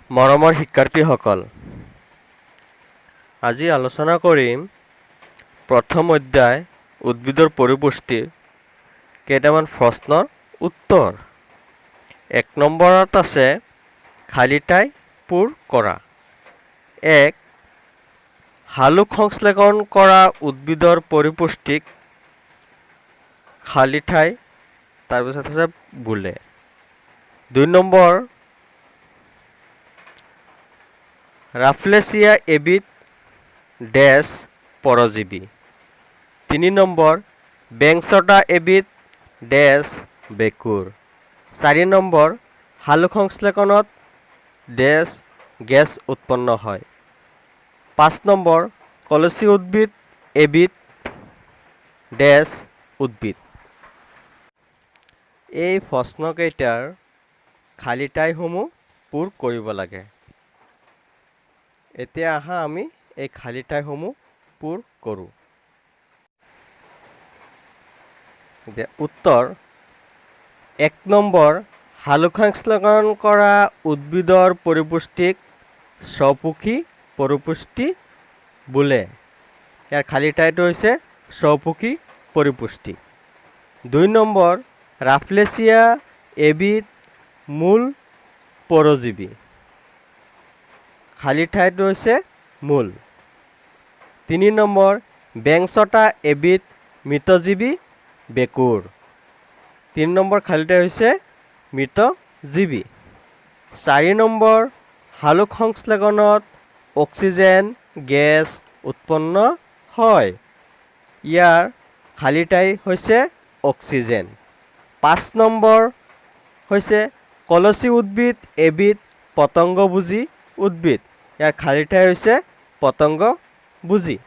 মৰমৰ শিক্ষাৰ্থীসকল, আজি আলোচনা কৰিম প্ৰথম অধ্যায় উদ্ভিদৰ পৰিপুষ্টিৰ কেইটামান প্ৰশ্নৰ উত্তৰ। এক নম্বৰত আছে খালী ঠাই পূৰ কৰা। এক, সালোক সংশ্লেষণ কৰা উদ্ভিদৰ পৰিপুষ্টিক খালী ঠাই, তাৰপিছত আছে বোলে। দুই নম্বৰ, ৰাফলেছিয়া এবিধ ডেছ পৰজীৱী। তিনি নম্বৰ, বেংছটা এবিধ ডেছ ভেঁকুৰ। চাৰি নম্বৰ, সালোক সংশ্লেষণত ডেছ গেছ উৎপন্ন হয়। পাঁচ নম্বৰ, কলচী উদ্ভিদ এবিধ ডেছ উদ্ভিদ। এই প্ৰশ্নকেইটাৰ খালী ঠাইসমূহ পূৰ কৰিব লাগে। এতিয়া আহা আমি এই খালী ঠাইসমূহ পূৰ কৰোঁ। এতিয়া উত্তৰ, এক নম্বৰ, সালোক সংশ্লেষণ কৰা উদ্ভিদৰ পৰিপুষ্টিক স্বপোষী পৰিপুষ্টি বোলে। ইয়াৰ খালী ঠাইটো হৈছে স্বপোষী পৰিপুষ্টি। দুই নম্বৰ, ৰাফলেছিয়া এবিধ মূল পৰজীৱী। খালী ঠাইটো হৈছে মূল। তিনি নম্বৰ, বেংছটা এবিধ মৃতজীৱী ভেঁকুৰ। তিনি নম্বৰ খালী ঠাই হৈছে মৃতজীৱী। চাৰি নম্বৰ, সালোক সংশ্লেষণত অক্সিজেন গেছ উৎপন্ন হয়। ইয়াৰ খালী ঠাই হৈছে অক্সিজেন। পাঁচ নম্বৰ হৈছে কলচী উদ্ভিদ এবিধ পতংগভোজী উদ্ভিদ। ইয়াৰ খালী ঠাই হৈছে পতংগভোজী।